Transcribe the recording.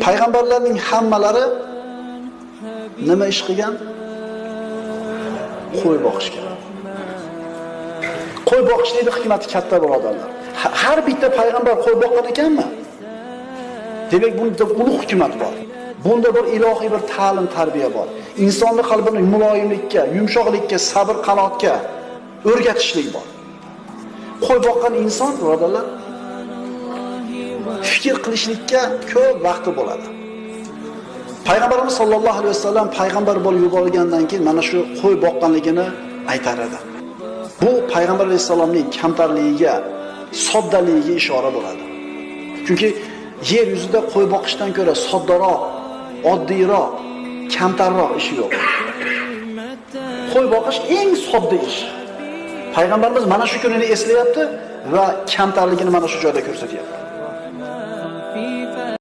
Payg'ambarlarning hammalari nima ish qilgan? Qo'y boqishgan. Qo'y boqishlikning hikmati katta, birodarlar. Har bitta payg'ambar qo'y boqqan ekanmi? Demak, bunda ulug' hikmat bor. Bunda bir ilohiy bir ta'lim tarbiya bor. Insonning qalbini muloyimlikka, yumshoqlikka, sabr qanoatga o'rgatishlik bor. Qo'y boqqan inson, birodarlar, fikr qilishlikka ko'p vaqti bo'ladi. Payg'ambarimiz sollallohu alayhi vasallam payg'ambar bo'lib yuborilgandan keyin mana shu qo'y boqqanligini aytar edi. Bu payg'ambar alayhissalomning kamtarligiga, soddaligiga ishora bo'ladi. Chunki yer yuzida qo'y boqishdan ko'ra soddaroq, oddiyroq, kamtarroq ish yo'q. Qo'y boqish eng sodda ish. Payg'ambarimiz mana shu kunini eslayapti va kamtarligini mana shu joyda ko'rsatyapti.